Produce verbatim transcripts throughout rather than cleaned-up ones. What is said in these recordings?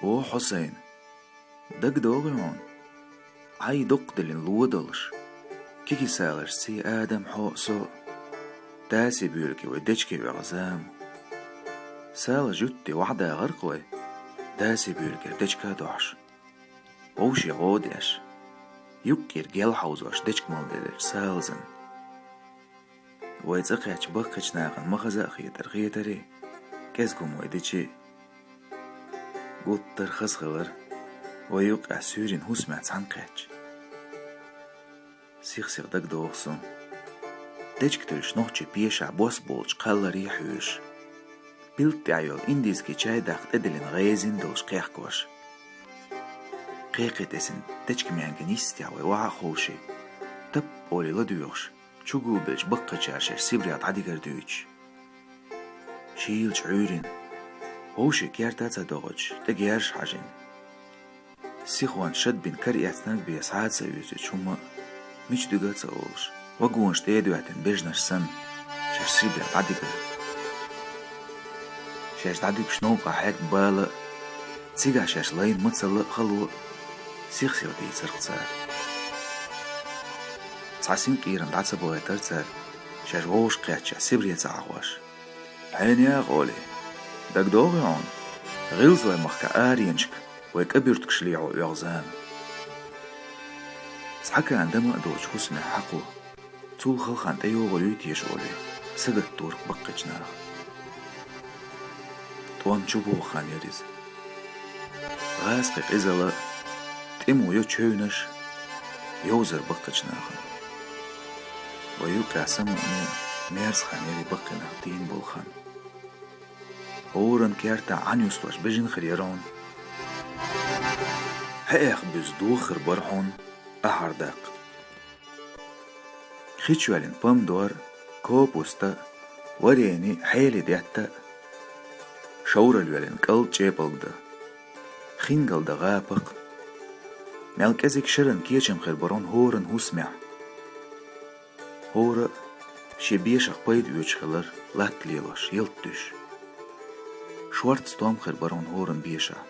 О, Хьусайн, дагадогӀий хьуна? Ӏай дукха диллина ло долуш, Кикисаларшций Адам, хьо а, со а, Дасибуьлике вай дечке оьгӀна зама. Сала жуьтти вахьа дагӀарх вай, Дасибуьликера дечка а дохьуш, вовше гӀо а деш, юккъера гел хьовзош дечка мел деллачу салазан. Вай цӀа кхаьчча баккхийчу нахана ма хаза а хетара хетарий, кӀезиг хӀума вай дичий. Гуттар а хаза хилар, вай юккъехь суьйрина хӀусамехь цхьаьна кхаьчча. Сих-сиха дагадогӀу суна. Дечка туьллуш нохчий пешахь бос болчу кхалларий хьуьйсуш, билта тӀехь йолу индийский чай даккха тӀедиллина гӀезина долуш кхехкош. Кхекхе тесина дечка маьнга йистехь вай охьа а ховший, тап-олий ладоьгӀуш, чугулбеллачу баккхийчара шаьш Сибрех дӀадигар дуьйцуш. Шийлачу Ӏуьйрина, вовшийн керта а ца догӀуш, тӀе герзаш хьажийна. Сихонца шадбина кара эцнарг бен схьа а ца оьцуьйтуш хӀума, мича дуьгу а ца олуш, вагонаш тӀе а доьттина бежнаш санна, шаьш Сибрех дӀадигар. Шаьш дӀадуьгуш новкъахь хьегна бала а, цигахь шаьш лайна мацалла а хало а сих-сиха дийцарх цара. Цхьа синкъерам дӀа ца бахийтара цара, шаьш вовшах кхаьчча Сибре ца хьахош. Хьенех, олий, дагадогӀий хьуна, ГӀилзой-махкахь аренашка вай кӀа буьртигаш лехьо оьгӀна зама. Цхьа кана дама а доцуш хӀусамехь хьакхо, цул хала хан тӀейогӀур юй теша олий, сагатдора баккхийчу наха. ТӀом чу боху хан яра иза. ГӀазкхи къизалла, тӀамо йо чевнаш, йовзар баккхийчу нахана. Вай юккъехь самукъане, мерза хан яра баккхий нах дийна болу хан. ХӀоранна кертахь Ӏан юстош бежина хир яра хьуна. Хьех буьзза дохар бара хьуна ахьар даккха. Хи чоьллина помидор, капуста, варени, хьели детта, шоврал йоьллина кӀал чӀепалг дан, хингал дан гӀапакх. Мел кӀезиг шаран кечам хир бара хьуна хӀоранна хӀусамехь. ХӀора а шен бешах пайда оьцуш хилар латта лелош, ялта дуьсуш. Шортта стом хир бара хьуна хӀоранна бешахь.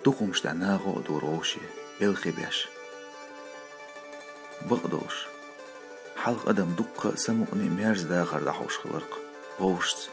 Дукха хӀумнаш тӀехь нахо а дора вовше, белхи беш. Бакъдолуш, хьалха адам дуккха а самукъане а мерза дахар дӀахьош хиларх вовшашца.